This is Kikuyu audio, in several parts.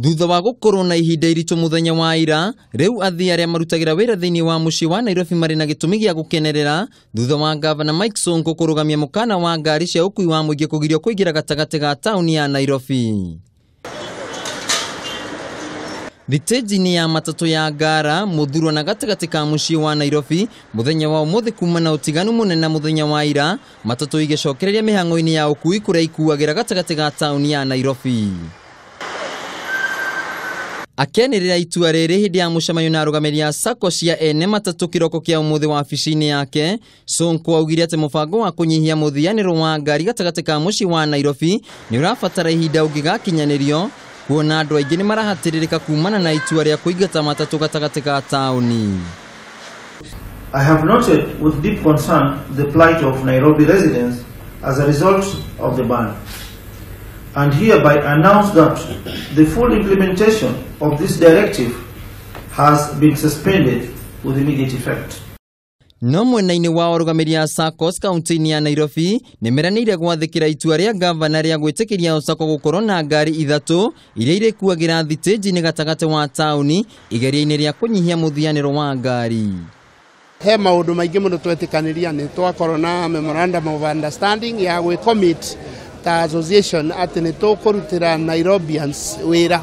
Thutha wa gũkorwo na ihinda iritũ mũthenya wa ira, rĩu athii arĩa marutagĩra wĩra thĩinĩ wa mũciĩ wa Nairobi marĩ na gĩtũmi gĩa gũkenerera thutha wa gavana Mike Sonko kũrũgamia mũkana wa ngari cia ũkui wa mũingĩ kũgirio kũingĩra gatagatĩ ga taũni ya Nairobi. Thitĩnji-inĩ ya matatũ ya Ngara, Mũthurwa na gatagatĩ ka mũciĩ wa Nairobi mũthenya wa ũmũthĩ kuma na ũtiganu mũnene na mũthenya wa ira, matatũ igĩcokereria mĩhang'o-inĩ ya ũkui kũrĩa ikuagĩra gatagatĩ ga taũni ya Nairobi. Akĩanĩrĩra itua rĩrĩ hĩndĩ ya mũcemanio na arũgamĩrĩri a SACCO cia ene matatũ kĩroko kĩa ũmũthĩ wabici-inĩ yake, Sonko augire atĩ mũbango wa kũnyihia mũthianĩro wa ngari gatagatĩ ka mũciĩ wa Nairobi nĩ ũrabatara ihinda ũngĩgakinyanĩrio, kuona andũ aingĩ nĩ marahatĩrĩrĩka kumana na itua rĩa kũingata matatũ gatagatĩ ka taũni. I have noted with deep concern the plight of Nairobi residents as a result of the ban, and hereby announce that the full implementation of this directive has been suspended with immediate effect. No mwena-inĩ wa arũgamĩrĩri a SACCOS kaunti-inĩ ya Nairobi nĩ meranĩire gwathĩkĩra itua rĩa gavana rĩa gwĩtĩkĩria SACCO gũkorwo na ngari ithatũ iria irĩkuagĩra thitĩnji-inĩ gatagatĩ wa taũni igeria-inĩ rĩa kũnyihia mũthianĩro wa ngari. He maũndũ maingĩ mũno twetĩkanĩria, nĩ twakorwo na memorandum of understanding ya gwĩcommit ta association atĩ nĩ tũkũrutĩra Nairobians wĩra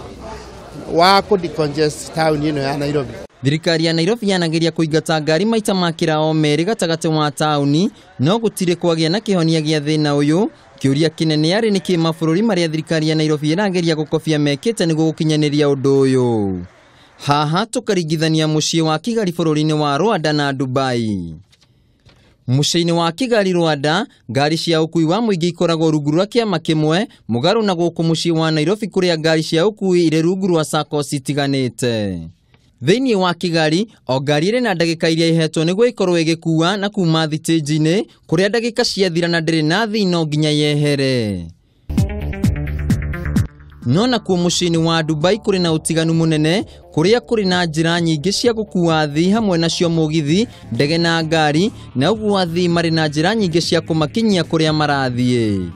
wa kũ decongest taũni ĩno ya Nairobi. Thirikari ya Nairobi yanageria kũingata ngari maita makĩra o merĩ gatagatĩ wa taũni, no gũtirĩ kwagĩa na kĩhonia gĩa thĩna ũyũ. Kĩũria kĩnene arĩ nĩkĩ mabũrũri marĩa thirikari ya Nairobi ĩrageria gũkobia mekĩte nĩguo gũkinyanĩria ũndũ ũyũ. Haha tũkaringithania mũciĩ wa Kigali bũrũri-inĩ wa Rwanda na Dubai. Mũciĩ-inĩ wa Kigali Rwanda, ngari cia ũkui wa mũingĩ ikoragwo rungu rwa kĩama kĩmwe, mũgarũ na gũkũ mũciĩ wa Nairobi kũrĩa ngari cia ũkui irĩ rungu rwa SACCO citiganĩte. Thĩinĩ wa Kigali, o ngari ĩrĩ na ndagĩka iria ĩhetwo nĩguo ĩkorwo ĩgĩkua na kuma thitĩnji-inĩ, kũrĩa ndagĩka ciathira na ndĩrĩ na athii no nginya yehere. No nakuo mũciĩ-inĩ wa Dubai kũrĩ na ũtiganu mũnene, kũrĩa kũrĩ na njĩra nyingĩ cia gũkua athii hamwe nacio mũgithi, ndege na ngari, na ũguo athii marĩ na njĩra nyingĩ cia kũmakinyia kũrĩa marathiĩ.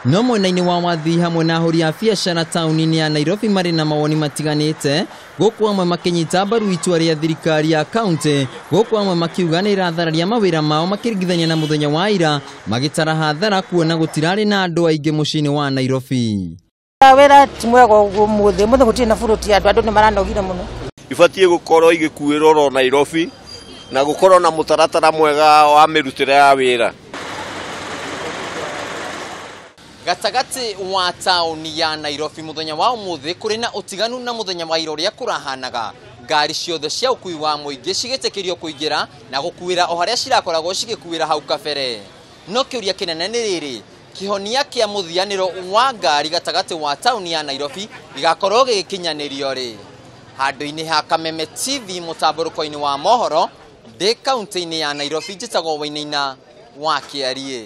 No mwena-inĩ wa wathii hamwe na ahũri a biacara taũni-inĩ ya Nairobi marĩ na mawoni matiganĩte, gũkũ amwe makĩnyita mbaru itua rĩa thirikari ya kaunti, gũkũ amwe makiuga nĩ ĩrathararia mawĩra mao makĩringithania na mũthenya wa ira, magĩtara hathara kuona gũtirarĩ na andũ aingĩ mũciĩ-inĩ wa Nairobi. Wĩra ti mwega ũguo ũmũthĩ, ũmũthĩ gũtirĩ na burũti andũ, andũ nĩ maranogire mũno. Ibatiĩ gũkorwo igĩkuĩrwo oro Nairobi na gũkorwo na mũtaratara mwega wa mĩrutĩre ya wĩra. Gatagatĩ wa taũni ya Nairobi mũthenya wa ũmũthĩ kũrĩ na ũtiganu na mũthenya wa ira ũrĩa kũrahanaga. Ngari ciothe cia ũkui wa mũingĩ cigĩtĩkĩrio kũingĩra na gũkuĩra o harĩa cirakoragwo cigĩkuĩra hau kabere. No kĩũria kĩnene nĩ rĩrĩ, kĩhonia kĩa mũthianĩro wa ngari gatagatĩ wa taũni ya Nairobi gĩgakorwo gĩgĩkinyanĩrio rĩ? Handũ-inĩ ha Kameme TV mũtambũrũko-inĩ wa mohoro, ndĩ kaunti-inĩ ya Nairobi, njĩtagwo Wainaina wa Kĩariĩ.